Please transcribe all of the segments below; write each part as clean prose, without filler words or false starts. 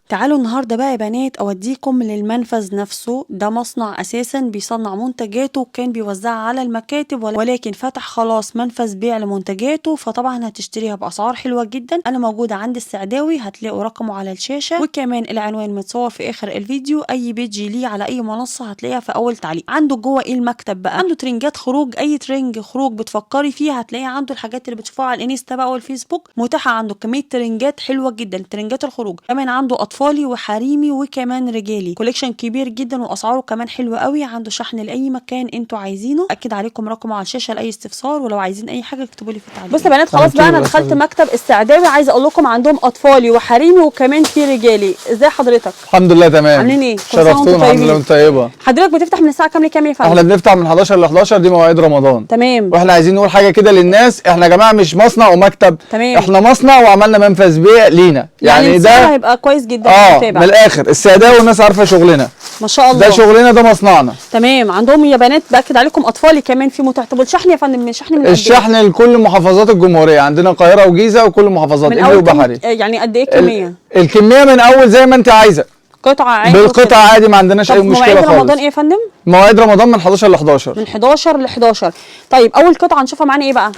تعالوا النهارده بقى يا بنات اوديكم للمنفذ نفسه. ده مصنع اساسا بيصنع منتجاته وكان بيوزعها على المكاتب، ولكن فتح خلاص منفذ بيع لمنتجاته، فطبعا هتشتريها باسعار حلوة جدا. انا موجودة عند السعداوي، هتلاقوا رقمه على الشاشة وكمان العنوان متصور في اخر الفيديو. اي page ليه على اي منصة هتلاقيها في اول تعليق. عنده جوه ايه المكتب بقى؟ عنده ترنجات خروج، اي ترنج خروج بتفكري فيه هتلاقيه عنده. الحاجات اللي بتشوفوها على الانستا بقى والفيسبوك متاحة عنده، كمية ترنجات حلوة جدا، ترنجات الخروج. كمان عنده اطفالي وحريمي وكمان رجالي، collection كبير جدا واسعاره كمان حلوة قوي. عنده شحن لاي مكان انتوا عايزينه. اكد عليكم رقمه على الشاشة لاي استفسار، ولو عايزين اي حاجة اكتبوا لي في التعليق. بصوا يا بنات خلاص بقى انا دخلت مكتب السعداوي، عايزه اقول لكم عندهم اطفالي وحريمي وكمان في رجالي. ازاي حضرتك؟ الحمد لله تمام. عاملين ايه؟ شرفتونا. الحمد لله وانت طيبة. حضرتك بتفتح من الساعة كام لكام يا فندم؟ احنا بنفتح من 11 ل 11، دي مواعيد رمضان. تمام. واحنا عايزين نقول حاجة كده للناس، احنا يا جماعة مش مصنع ومكتب. تمام. احنا مصنع وعملنا منفذ بيع لينا، يعني ده هيبقى كويس جدا. من الاخر السعداوي والناس عارفه شغلنا ما شاء الله، ده شغلنا، ده مصنعنا. تمام. عندهم يا بنات باكد عليكم اطفالي كمان في متاح. طب الشحن يا فندم؟ شحن من الشحن لكل محافظات الجمهورية، عندنا القاهرة وجيزة وكل محافظات قبلي وبحري. يعني قد ايه الكمية؟ الكمية من اول زي ما انت عايزه، قطعه عادي، بالقطعه عادي، ما عندناش اي مشكلة خالص. مواعيد رمضان ايه يا فندم؟ مواعيد رمضان من 11 ل 11. من 11 ل 11. طيب اول قطعه نشوفها معانا ايه بقى؟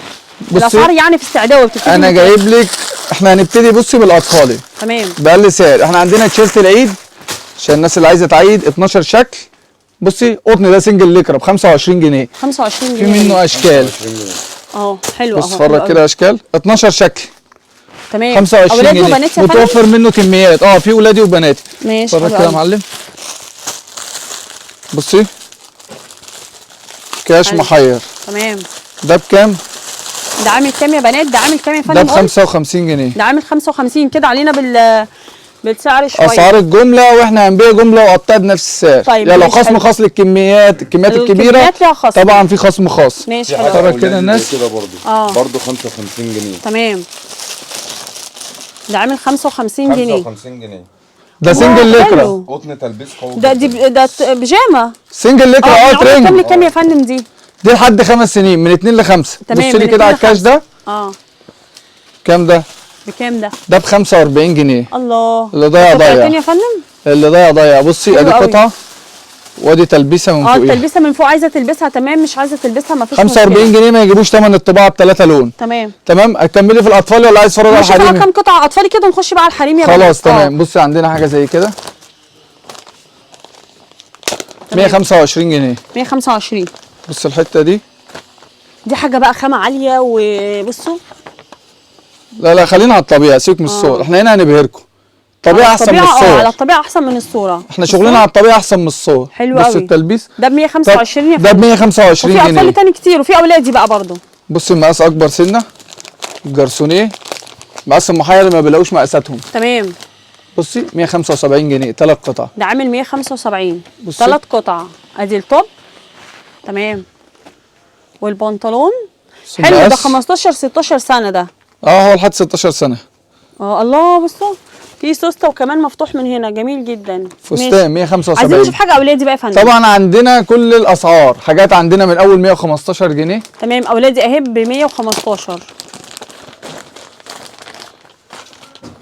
الاسعار يعني في السعداوي بتبتدي. انا جايب لك، احنا هنبتدي بصي بالاطفالي. تمام. باقل سعر. احنا عندنا تيشيرت العيد عشان الناس اللي عايزه تعيد، 12 شكل. بصي قطن ده single ليكرا ب 25 جنيه. 25 جنيه. في منه اشكال. حلو. بص اتفرج كده اشكال، 12 شكل. تمام. 25 جنيه. متوفر منه كميات، في ولادي وبناتي. ماشي. اتفرج كده يا معلم. بصي كاش محير. تمام. ده بكام؟ ده عامل كام يا بنات؟ ده عامل كام يا فندم؟ ده ب 55 جنيه. ده عامل 55 كده علينا بالسعر شوية. اسعار الجملة، واحنا هنبيع جملة وقطع بنفس السعر. طيب يلا خصم خاص للكميات، الكميات الكبيرة الكميات ليها خصم. طبعا في خصم خاص. ماشي. حلو. اتفرج كده الناس كده برضه. برضه 55 جنيه. تمام. ده عامل 55 جنيه. 55 جنيه. ده single ليكرا. قطن تلبيس قوي. ده دي ده بيجامه single ليكرا. ترنج. كام لكام يا فندم دي؟ دي لحد 5 سنين، من 2 ل 5. تمام. بصي لي كده على الكاش ده. كام ده؟ بكام ده؟ ده ب 45 جنيه. الله. اللي ضايع ضايع. يا فندم؟ اللي ضايع ضايع. بصي ادي قطعه وادي تلبيسه من فوقيها. التلبيسه من فوق، عايزه تلبسها تمام، مش عايزه تلبسها ما فيش مشكلة. 45 جنيه ما يجيبوش ثمن الطباعة بثلاثة لون. تمام. تمام. هتكملي في الاطفال ولا عايز تتفرجي على الحريمي؟ نشوف كام قطعه اطفالي كده ونخش بقى على الحريمي يا بنات. خلاص تمام. بصي عندنا حاجة زي كده 125 جنيه. 125. بصي الحتة دي، دي حاجة بقى خامة عالية. وبصوا لا لا خلينا على الطبيعة، سيبك من الصور، احنا هنا هنبهركم. الطبيعة احسن من الصور. على الطبيعة احسن من الصورة. احنا شغلنا على الطبيعة احسن من الصور. حلو قوي. بص التلبيس ده ب 125 يا فندم. ده ب 125 جنيه. وفي اطفال تاني كتير، وفي اولادي بقى برضه. بص المقاس اكبر سنة، الجرسونيه، مقاس المحير اللي ما بيلاقوش مقاساتهم. تمام. بصي 175 جنيه 3 قطع. ده عامل 175 3 قطع. ادي ال top. تمام. والبنطلون حلو ده 15 16 سنة ده. هو لحد 16 سنة. الله. بصوا في سوسته وكمان مفتوح من هنا، جميل جدا. فستان 175. عايزين نشوف حاجة اولادي بقى يا فندم. طبعا عندنا كل الاسعار، حاجات عندنا من اول 115 جنيه. تمام. اولادي اهي ب 115.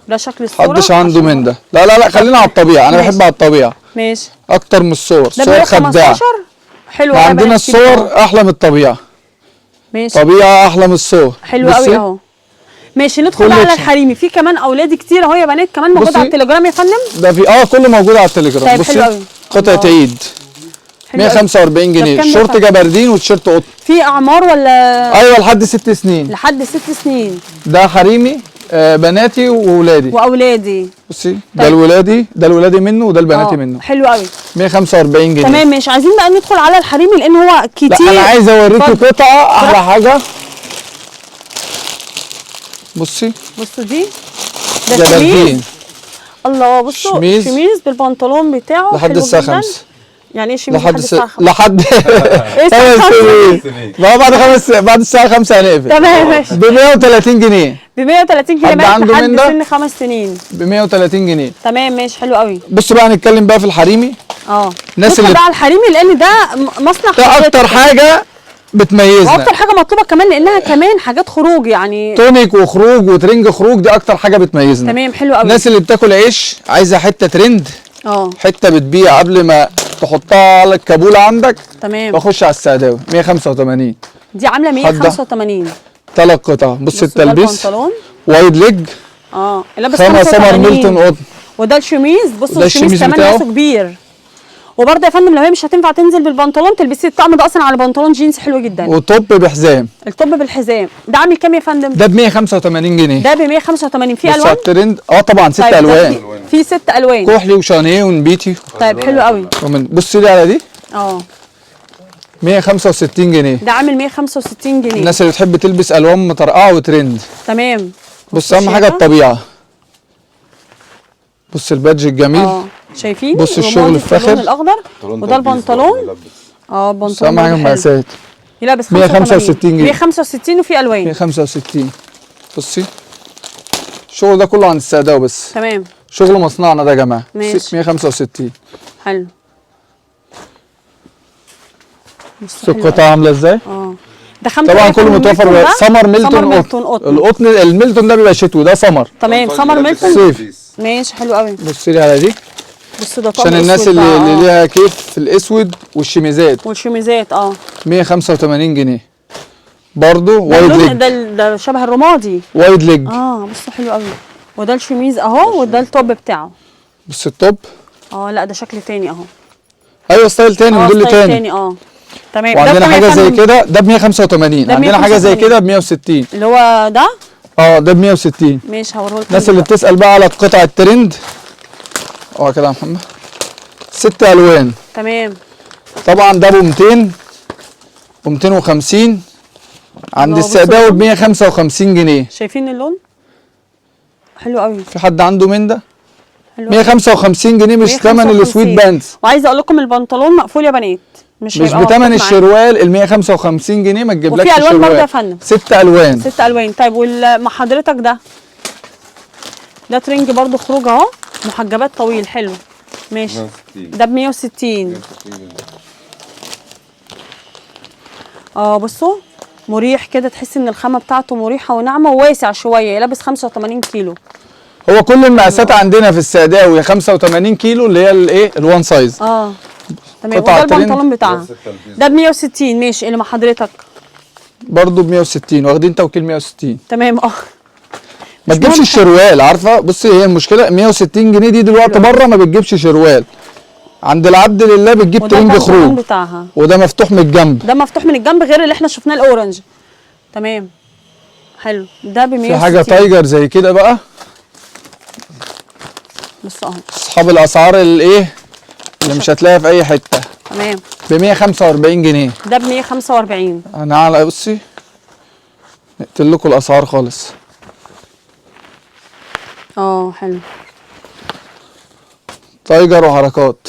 ده شكل الصورة. محدش عنده من ده. لا لا لا خلينا على الطبيعة، انا بحب على الطبيعة. ماشي. اكتر من الصور، ده الصور خداعة. حلو. عندنا الصور احلى من الطبيعة. ماشي. طبيعة احلى من الصور. حلو قوي اهو. ماشي. ندخل بقى على الحريمي. في كمان اولادي كتير اهو يا بنات، كمان موجود على التليجرام يا فندم. ده في كله موجود على التليجرام. طيب حلو قوي. قطعه عيد 145 جنيه، شورت جبردين وتيشيرت قطن. في اعمار ولا؟ ايوه لحد 6 سنين. لحد 6 سنين. ده حريمي، بناتي واولادي. واولادي. بصي طيب. ده الولادي، ده الولادي منه وده البناتي منه. حلو قوي. 145 جنيه. تمام ماشي. عايزين بقى ندخل على الحريمي لان هو كتير. لا انا عايز اوريكي قطعه احلى حاجة. بصي بصوا دي ده شميز. الله. بصوا شميز بالبنطلون بتاعه لحد الساعة 5. يعني ايه شميز لحد الساعة 5؟ لحد 5 سنين. ما بعد 5، بعد الساعة 5 هنقفل. تمام ماشي. ب 130 جنيه. ب 130 جنيه لحد سن 5 سنين. ب 130 جنيه. تمام ماشي. حلو قوي. بصوا بقى هنتكلم بقى في الحريمي. الناس اللي بقى على الحريمي لان ده مصنع ده اكتر حاجة بتميزنا. واكتر حاجة مطلوبه كمان لانها كمان حاجات خروج يعني، تونيك وخروج وترنج خروج، دي اكتر حاجة بتميزنا. تمام حلو قوي. الناس اللي بتاكل عيش عايزه حتة ترند، حتة بتبيع قبل ما تحطها على الكابوله عندك. تمام. بخش على السعداوي 185. دي عامله 185. 3 قطع. بص التلبيس البنطلون wide leg، لابس خامة سمر ميلتون قطن. وده الشميز، بصوا ده الشميز الشميز كمان بتاعه. مقاسه كبير. وبرده يا فندم لو هي مش هتنفع تنزل بالبنطلون تلبسي الطقم ده اصلا على بنطلون جينز حلو جدا. و top بحزام. ال top بالحزام ده عامل كام يا فندم؟ ده ب 185 جنيه. ده ب 185. في بص على الوان؟ الترند. طبعا 6 طيب الوان. في 6 الوان، كحلي وشانيه ونبيتي. طيب حلو قوي. بصي لي على دي 165 جنيه. ده عامل 165 جنيه. الناس اللي بتحب تلبس الوان مطرقعه وترند. تمام. بص اهم حاجة الطبيعة. بص ال badge الجميل. شايفين؟ بص الشغل الفاخر. اللون الاخضر وده البنطلون. البنطلون اهم حاجة المقاسات. يلبس 165 جنيه. 165 وفي الوان. 165. بصي الشغل ده كله عند السعداوي بس. تمام. شغل مصنعنا ده يا جماعة. ماشي. 165. حلو. بص القطعة عامله ازاي؟ ده خامته طبعا كله متوفر. سمر ميلتون قطن. القطن الميلتون ده بيبقى شتوي، ده سمر. تمام سمر ميلتون صيف. ماشي حلو قوي. بصي لي على دي. بص ده طقم عشان الناس اللي ليها كيف في الاسود والشميزات. والشميزات 185 جنيه. برضه wide leg. ده شبه الرمادي. wide leg. بصوا حلو قوي. وده الشميز اهو، وده ال top بتاعه. بص ال top. لا ده شكل تاني اهو. ايوه style تاني، موديل تاني. تمام. وعندنا حاجة زي كده ده ب 185. عندنا حاجة زي كده ب 160 اللي هو ده. ده ب 160. ماشي هوريهولكم. الناس اللي بتسال بقى على قطع الترند. كده يا محمد 6 الوان. تمام. طبعا ده ب 200 و 250 عند السعداوي ب 155 جنيه. شايفين اللون؟ حلو قوي. في حد عنده من ده؟ 155 جنيه مش ثمن ال sweatpants. وعايزه اقول لكم البنطلون مقفول يا بنات، مش بثمن الشروال ال 155 جنيه ما تجيبلكش شروال. وفي الوان برضه يا فندم. 6 الوان. 6 الوان. طيب ومع حضرتك ده ترنج برضه خروج اهو، محجبات طويل حلو. ماشي. ده ب 160. بصوا مريح كده، تحس ان الخامة بتاعته مريحه وناعمه وواسع شوية. لابس 85 كيلو. هو كل المقاسات عندنا في السعداوي 85 كيلو اللي هي الايه ال one size. تمام. وده البنطلون بتاعها ده ب 160. ماشي. اللي مع حضرتك برضه ب 160، واخدين توكيل 160. تمام. ما تجيبش الشروال، عارفه؟ بصي هي المشكلة 160 جنيه دي دلوقتي بره ما بتجيبش شروال. عند العبد لله بتجيب ترنج خروج بتاعها. وده مفتوح من الجنب. ده مفتوح من الجنب غير اللي احنا شفناه ال orange. تمام حلو. ده ب 160. في حاجة tiger زي كده بقى. بص اهو اصحاب الاسعار الايه اللي مش هتلاقيها في اي حتة. تمام. ب 145 جنيه. ده ب 145. انا على بصي نقتل لكم الاسعار خالص. حلو. tiger وحركات.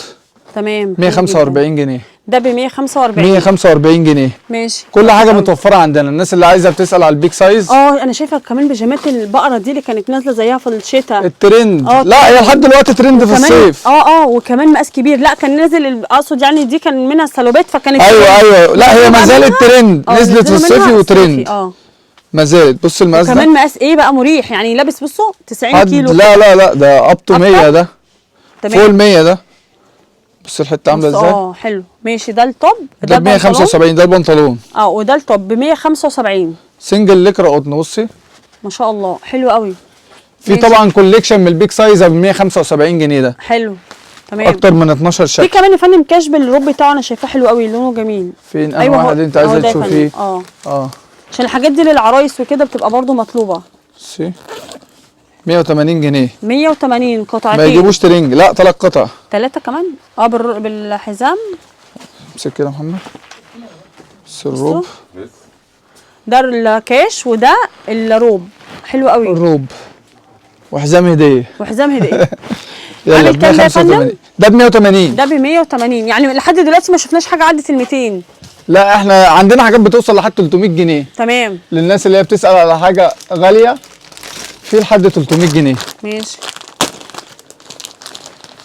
تمام. 145 جنيه. ده ب 145. 145 جنيه. ماشي. كل حاجة متوفرة عندنا. الناس اللي عايزه بتسال على ال big size. انا شايفه كمان بيجامات البقرة دي اللي كانت نازله زيها في الشتاء. الترند. لا هي لحد دلوقتي ترند في الصيف. وكمان مقاس كبير. لا كان نازل، اقصد يعني دي كان منها السالوبات فكانت. ايوه لا هي ما زالت ترند. نزلت في الصيفي وترند. ما زالت. بص المقاس ده كمان مقاس ايه بقى مريح يعني. لابس بصوا 90 كيلو. لا لا لا ده up to 100 ده. تمام. فوق ال 100 ده. بص الحتة عامله ازاي. حلو ماشي. ده ال top ده ب 175. ده البنطلون. وده ال top ب 175. single ليكرا قطن. بصي ما شاء الله حلو قوي. في طبعا collection من ال big size ب 175 جنيه ده. حلو تمام. اكتر من 12 شكل. في كمان يا فندم كاش بالروب بتاعه انا شايفاه حلو قوي، لونه جميل. فين؟ ايوه واحد انت عايزه تشوفيه. عشان الحاجات دي للعرايس وكده بتبقى برده مطلوبه. بصي 180 جنيه. 180 قطعتين. ما يجيبوش ترنج، لا 3 قطع. 3 كمان؟ بالحزام. امسك كده يا محمد. بس الروب ده الكاش وده الروب. حلو قوي الروب وحزام هديه. وحزام هديه. يلا ب 185. ده ب 180. ده ب 180 يعني لحد دلوقتي ما شفناش حاجة عدت ال 200. لا احنا عندنا حاجات بتوصل لحد 300 جنيه. تمام. للناس اللي هي بتسأل على حاجة غالية في لحد 300 جنيه. ماشي.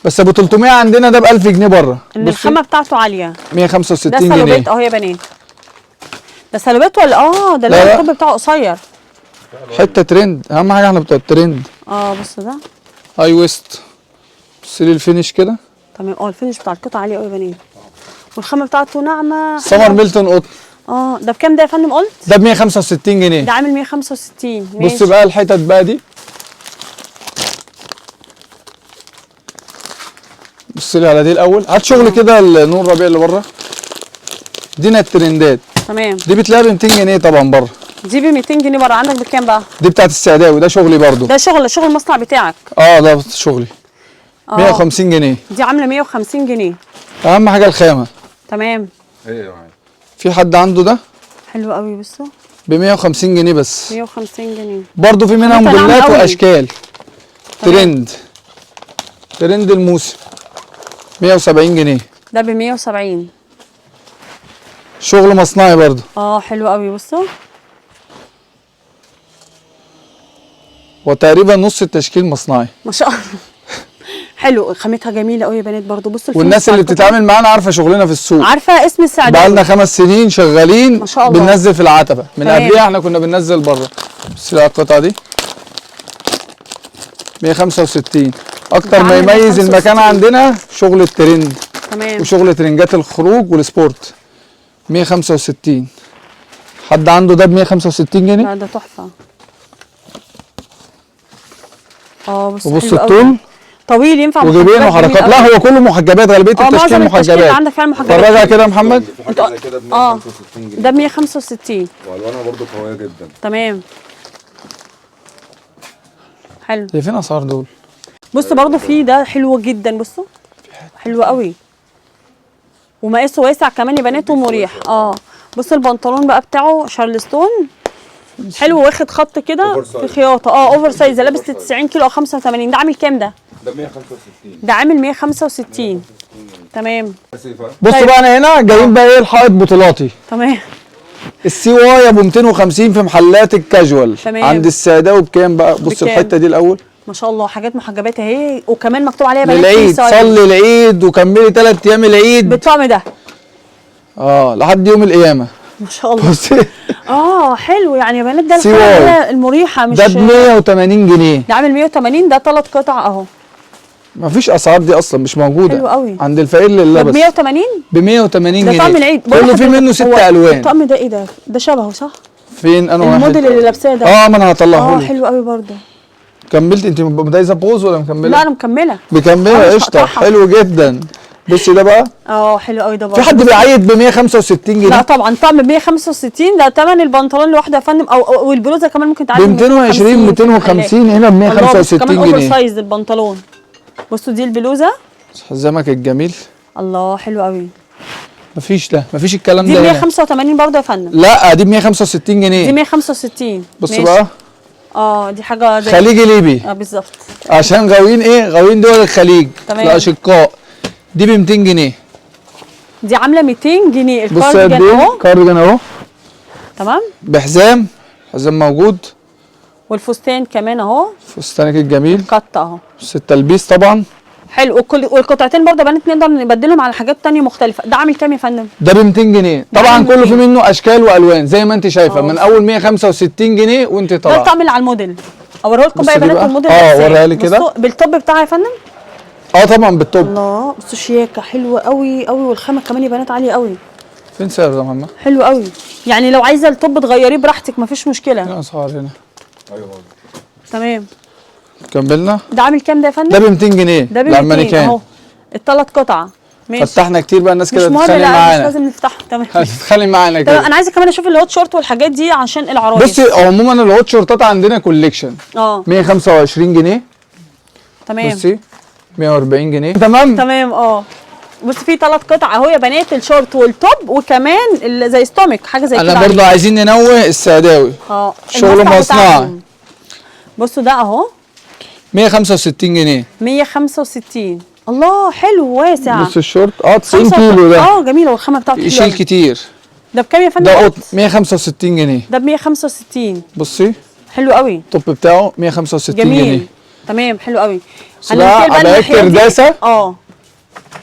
بس ابو 300 عندنا ده ب 1000 جنيه بره. ان الخامة بتاعته عالية. 165 ده جنيه. سالوبيت اهو يا بنات. ده سلوبات ولا ده لا. ال top بتاعه قصير. حتة ترند، اهم حاجة احنا بتوع الترند. بص ده high waist. بصي لي ال finish كده. تمام. ال finish بتاع القطعة عالي قوي يا بنات، والخامه بتاعته ناعمة. سمر ميلتون قطن. ده بكام ده يا فندم قلت؟ ده ب 165 جنيه. ده عامل 165. ماشي. بصي بقى الحتت بقى دي، بصي لي على دي الاول. هات شغل كده النور ربيع اللي بره. دينا الترندات. تمام. دي بتلاقيها ب 200 جنيه طبعا بره. دي ب 200 جنيه بره. عندك بكام بقى؟ دي بتاعت السعداوي، ده شغلي برضو. ده شغل المصنع بتاعك. ده شغلي. 150 جنيه. دي عامله 150 جنيه. اهم حاجة الخامة. تمام. ايه يا معلم؟ في حد عنده ده؟ حلو قوي. بصوا ب 150 جنيه بس. 150 جنيه. برضو في منها خامتها ناعمة موديلات قوي. واشكال. تمام. ترند، ترند الموسم. 170 جنيه. ده ب 170. شغل مصنعي برضو. حلو قوي. بصوا وتقريبا نص التشكيل مصنعي. ما شاء الله. حلو، خامتها جميلة قوي يا بنات برضو. بصوا والناس اللي بتتعامل معانا عارفه شغلنا في السوق، عارفه اسم السعداوي. بقالنا 5 سنين شغالين ما شاء الله. بننزل في العتبة. من تمام. قبلها احنا كنا بننزل بره. بس لا القطعة دي 165. اكتر ما عامل يميز 165. المكان عندنا شغل الترند. تمام. وشغل ترنجات الخروج وال sport. 165. حد عنده ده ب 165 جنيه؟ لا ده تحفة. بص وبص حلو قوي. الطول طويل ينفع وجيبين محجبات وحركات. جميل لا قوي. هو كله محجبات، غالبية التشكيل معظم التشكيل محجبات. عندك فعلا محجبات. فرجها كده يا محمد. في حاجة زي كده ب 165 جنيه. ده ب 165. والوانها برضو قوية جدا. تمام. حلو. هي فين اسعار دول؟ بص برضو في ده حلو جدا. بصوا حلو قوي، ومقاسه واسع كمان يا بنات ومريح. بص البنطلون بقى بتاعه شارلستون حلو، واخد خط كده over في size. خياطة. over size. لابس 90 كيلو او 85. ده عامل كام ده؟ ده 165. ده عامل 165. تمام. بصوا طيب. بقى انا هنا جايين بقى ايه الحائط بطولاتي. تمام. ال CY ابو 250 في محلات الكاجوال. تمام. عند السعداوي بكام بقى؟ بص بكام؟ الحتة دي الاول. ما شاء الله حاجات محجبات اهي، وكمان مكتوب عليها بنات للعيد. free size. صلي العيد وكملي 3 ايام العيد بالطقم ده. لحد يوم القيامة. ما شاء الله. بصي حلو يعني يا بنات. ده سي الخامة واي. المريحة، مش ده ب 180 جنيه. ده عامل 180. ده 3 قطع اهو. مفيش اسعار دي اصلا مش موجودة. حلو قوي. عند الفقير لله ده ب بس. 180. ب 180 ده جنيه. طقم العيد. بقول كله في لحضرتك منه هو 6 الوان. الطقم ده ايه ده؟ ده شبهه صح؟ فين انا واحد؟ الموديل اللي لابساه ده. ما انا هطلعه لك. حلو قوي برضه. كملت انت دايسه pause ولا مكملة؟ لا انا مكملة. مكملة. مش قشطه. هقطعها. حلو جدا. بصي ده بقى. حلو قوي ده برضه. في حد بيعيد ب 165 جنيه؟ لا طبعا طقم ب 165 ده ثمن البنطلون لوحده يا فندم، او والبلوزه كمان ممكن تعدي ب 220 250 هنا ب 165 كمان over جنيه. size البنطلون. بصوا دي البلوزة. حزامك الجميل. الله حلو قوي. مفيش ده، مفيش الكلام دي ده ب هنا. 185 برضه يا فندم. لا دي ب 165 جنيه. دي 165. بص بقى. دي حاجة زي خليجي ليبي. بالظبط. عشان غاويين ايه؟ غاويين دول الخليج. تمام. الاشقاء. دي ب 200 جنيه. دي عامله 200 جنيه. بص قد الكارديجان ايه؟ اهو. كارديجان اهو. تمام. بحزام، حزام موجود. والفستان كمان اهو. فستانك الجميل. قط اهو. بس التلبيس طبعا. حلو. والقطعتين برضه يا بنات نقدر نبدلهم على حاجات تانية مختلفة. ده عامل كام يا فندم؟ ده ب 200 جنيه. طبعا عامل كله 200. في منه اشكال والوان زي ما انت شايفه. من اول 165 جنيه وانت ده طالعه. الطقم اللي على الموديل. اوريه لكم بقى يا بص دي بنات بقى. الموديل. وريها لي كده. بصوا بال top بتاعها يا فندم. طبعا بال top. الله بصوا شياكه حلوة قوي قوي، والخامه كمان يا بنات عالية قوي. فين سعر ده يا محمد؟ حلو قوي. يعني لو عايزه ال top تغيريه براحتك مفيش مشكلة. فين اسعار هنا؟ ايوه. تمام. كملنا. ده عامل كام ده يا فندم؟ ده ب 200 جنيه. ده ب 200 اهو. الثلاث قطع. ماشي. فتحنا كتير بقى، الناس مش كده مهم. تتخانق لا مش معانا. لازم نفتحه. تمام. هتتخانق معانا تمام. كده. انا عايزه كمان اشوف ال hot short والحاجات دي عشان العرايس. بصي عموما ال hot شورتات عندنا collection. 125 جنيه. تمام. بصي 140 جنيه. تمام. تمام. بص في 3 قطع اهو يا بنات، الشورت وال top وكمان زي ستومك حاجة زي كده. انا برضو عايزين ننوه السعداوي. شغل مصنعي. بصوا ده اهو 165 جنيه. 165. الله حلو واسع. بص الشورت 90 كيلو ده. جميلة والخامه بتاعته حلوة. يشيل كتير. ده بكام يا فندم؟ ده قطن 165 جنيه. ده ب 165. بصي حلو قوي. ال top بتاعه 165 جميل. جنيه. تمام حلو قوي. بقى عبايات كرداسه.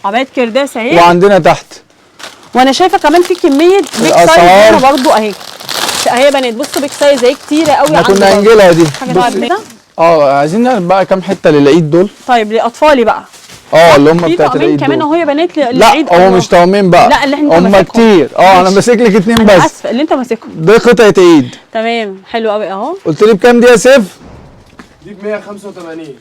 عبايات كرداسه اهي. وعندنا تحت وانا شايفه كمان في كمية big size الأسعار. هنا برضو اهي. اهي يا بنات بصوا big size اهي كتيرة قوي احنا عند كنا برضو. هنجيلها دي. حاجة بصي. كده. عايزين نعرف بقى كام حتة للعيد دول. طيب لاطفالي بقى. اللي هم في بتاعت طقمين العيد كمان دول. اهو يا بنات لا للعيد. هو الله. مش طقمين بقى، لا، اللي انت هم ماسكهم. كتير. انا ماشي. ماسك لك اتنين انا بس. اسفه اللي انت ماسكهم. ده قطعه عيد. تمام حلو قوي اهو. قلت لي بكام دي يا سيف؟ دي ب 185.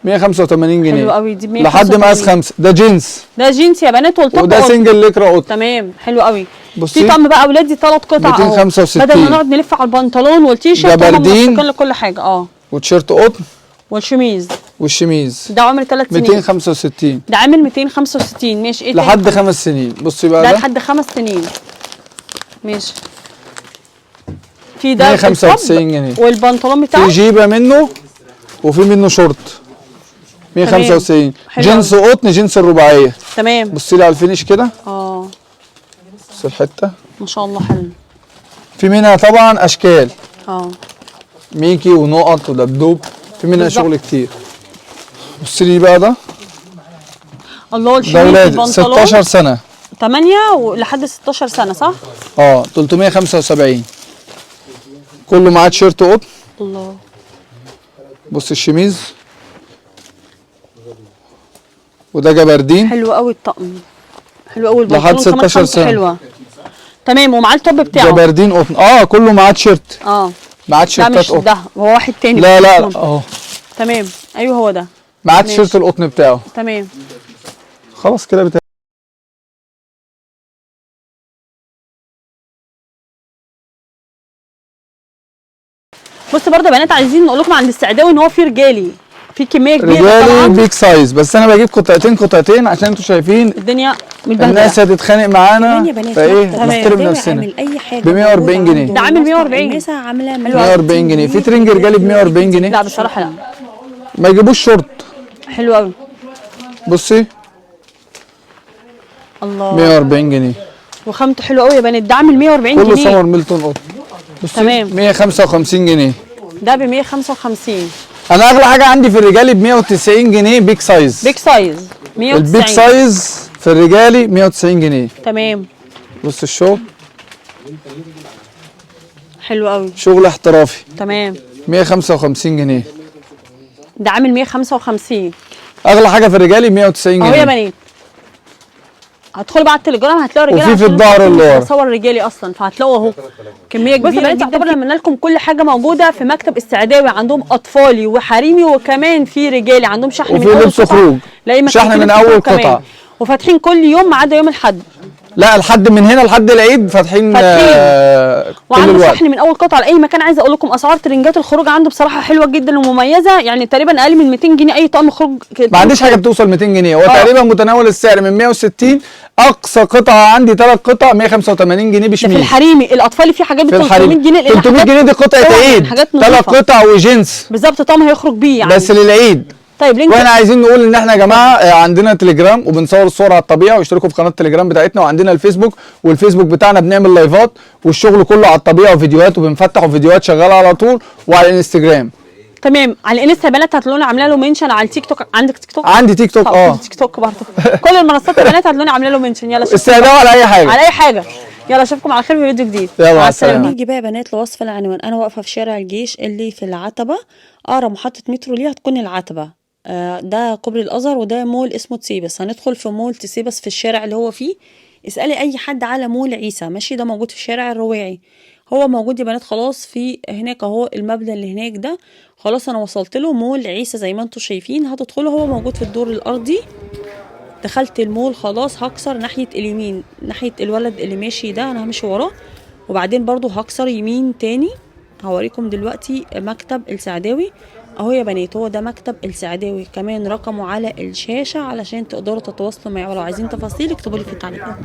185 جنيه. حلو قوي دي ب لحد مقاس 185. 5. ده جينز. ده جينز يا بنات وال top وده قطن. single ليكرا قطن. تمام حلو قوي. بصي. في طقم بقى اولادي 3 قطع اهو. 265. بدل ما نقعد نلف على البنطلون والتيشيرت هم جبردين. موثقين لكل حاجة. وتيشيرت قطن والشميز. والشميز. ده عمر 3 سنين. 265. ده عامل 265. ماشي ايه تاني؟ لحد 5 سنين. بصي بقى ده ده لحد 5 سنين. ماشي. في ده 195 ال top جنيه. والبنطلون في بتاعه جيبه منه وفي منه شورت. 195. حلو جنس قطن، جنس الرباعية. تمام. بصي لي على ال finish كده. بصي الحتة. ما شاء الله حلو. في منها طبعا اشكال. ميكي ونقط ودبدوب، في منها بالظبط. شغل كتير. بصي لي بقى ده. الله ده الشميز ولاد البنطلون 16 سنة. 8 ولحد 16 سنة صح؟ 375. كله معاه تيشيرت قطن. الله. بص الشميز. وده جبردين. حلو قوي الطقم. حلو قوي البنطلون لحد كمان 16 خامته سنة. حلوة. تمام ومعاه ال top بتاعه. جبردين قطن. كله معاه تيشيرت. لا معاه مش تيشيرتات قطن. ده، هو واحد تاني. لا لا اهو. تمام ايوه هو ده. معاه ماشي. تيشيرت القطن بتاعه. تمام خلاص كده بص برضه يا بنات عايزين نقول لكم عند السعداوي ان هو في رجالي، في كمية كبيرة رجالي طبعا. big size، بس انا بجيب قطعتين قطعتين عشان انتوا شايفين الدنيا متبهدله. الناس هتتخانق معانا. كمان يا بنات فايه مكتب نحترم السعداوي نفسنا. عامل اي حاجة ب 140 موجودة جنيه. عنده. ده عامل 140. المسا عامله 140 جنيه. في ترنج رجالي ب 140 جنيه. لا بصراحة لا. ما يجيبوش شورت. حلو قوي. بصي الله 140 جنيه. وخامته حلوة قوي يا بنات. ده عامل 140 كله جنيه. سمر ميلتون قطن. بصي تمام. 155 جنيه. ده ب 155. انا اغلى حاجة عندي في الرجالي ب 190 جنيه big size. big size 190. ال big size في الرجالي 190 جنيه. تمام بص الشغل. حلو قوي. شغل احترافي. تمام 155 جنيه. ده عامل 155. اغلى حاجة في الرجالي 190 اهو يا جنيه. بنات هتدخلوا بقى على التليجرام هتلاقوا رجاله. وفي في الظهر اللي ورا. صور رجالي اصلا، فهتلاقوا اهو كمية كبيرة. بصوا يا بنات يعتبر لما لكم كل حاجة موجودة في مكتب السعداوي. عندهم اطفالي وحريمي وكمان في رجالي. عندهم شحن من وفي اول لبس قطعة. خروج. لا ما شحن كان في من لبس أول خروج كمان. قطعة. وفاتحين كل يوم ما عدا يوم الاحد. لا لحد من هنا لحد العيد فاتحين. فاتحين. كل وعنده الوقت. شحن من اول قطعه لاي مكان. عايزه اقول لكم اسعار ترنجات الخروج عنده بصراحة حلوة جدا ومميزة، يعني تقريبا اقل من 200 جنيه اي طقم خروج. ما عنديش حاجة بتوصل 200 جنيه. هو تقريبا متناول السعر من 160. اقصى قطعه عندي 3 قطع 185 جنيه ده في بشميز. الحريمي. الاطفالي في حاجات في بتوصل الحريم 300 جنيه. لأن 300 حاجات جنيه دي قطعه طبعاً عيد. حاجات 3 نظيفة. قطع وجنس بالظبط طقم هيخرج بيه يعني. بس للعيد. طيب link. واحنا عايزين نقول ان احنا يا جماعة عندنا تليجرام وبنصور الصور على الطبيعة، واشتركوا في قناة التليجرام بتاعتنا، وعندنا الفيسبوك، والفيسبوك بتاعنا بنعمل لايفات والشغل كله على الطبيعة وفيديوهات، وبنفتح وفيديوهات شغالة على طول، وعلى الانستجرام. تمام على الانستا يا بنات هتلاقونا عامله له mention. على التيك توك عندك تيك توك؟ عندي تيك توك. طب تيك توك برضه. كل المنصات يا بنات هتلاقونا عامله له mention. يلا اشوفكم السعداوي على اي حاجة. على اي حاجة. يلا اشوفكم على خير في فيديو جديد. يلا، مع السلامة. نيجي بقى يا بنات لوصف العنوان. انا واقفة في شارع الجيش اللي في العتبة، اقرب محطة مترو ليها هتكون العتبة. ده كوبري الازهر، وده مول اسمه تسيبس. هندخل في مول تسيبس في الشارع اللي هو فيه. اسالي اي حد على مول عيسى، ماشي؟ ده موجود في شارع الرواعي. هو موجود يا بنات خلاص في هناك اهو، المبنى اللي هناك ده خلاص انا وصلت له. مول عيسى زي ما انتم شايفين، هتدخلوا هو موجود في الدور الارضي. دخلت المول خلاص، هكسر ناحية اليمين، ناحية الولد اللي ماشي ده انا همشي وراه، وبعدين برضو هكسر يمين تاني. هوريكم دلوقتي مكتب السعداوي اهو يا بنات. هو ده مكتب السعداوي، كمان رقمه على الشاشة علشان تقدروا تتواصلوا معاه، ولو عايزين تفاصيل اكتبوا لي في التعليقات.